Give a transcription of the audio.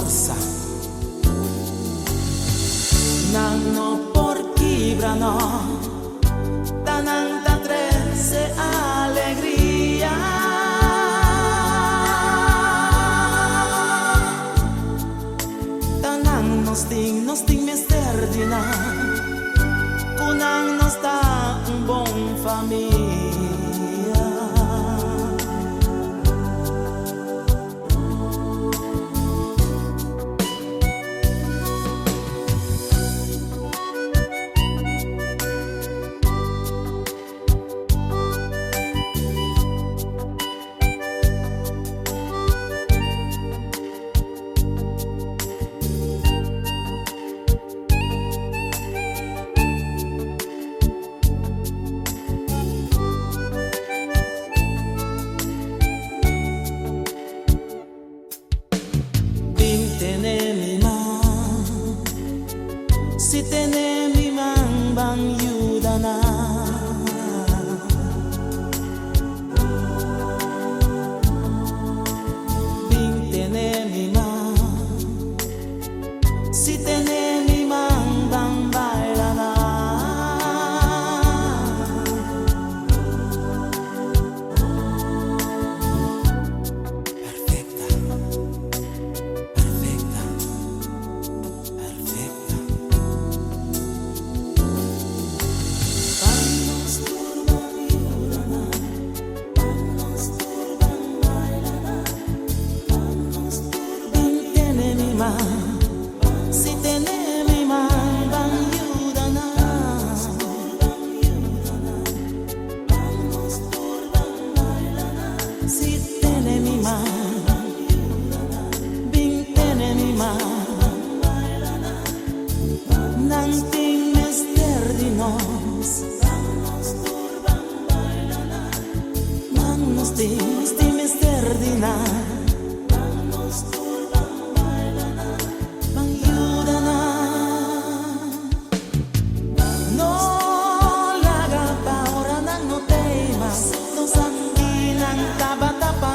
Forsa. Nan no por kibra no, ta nan ta trese alegria. Ta nan nos tin, nos tin mester di nan, ku nan nos ta un bon famia. Bin tene mi man, si tene mi man ban yuda nan. Bin tene mi man, si tene mi man ban baila nan. Perfecta, perfecta, perfecta. Ban nos tur ban yuda nan, ban nos tur ban baila nan, ban nos tur ban tene mi man, si tene mi man ban yuda nan. Si tene mi man, bin tene mi man, nan tin mester di nos. Nan nos tin, nos tin mester di nan. Ban yuda nan. No laga pa ora nan no t'ei mas. Nos aki nan tabata pa.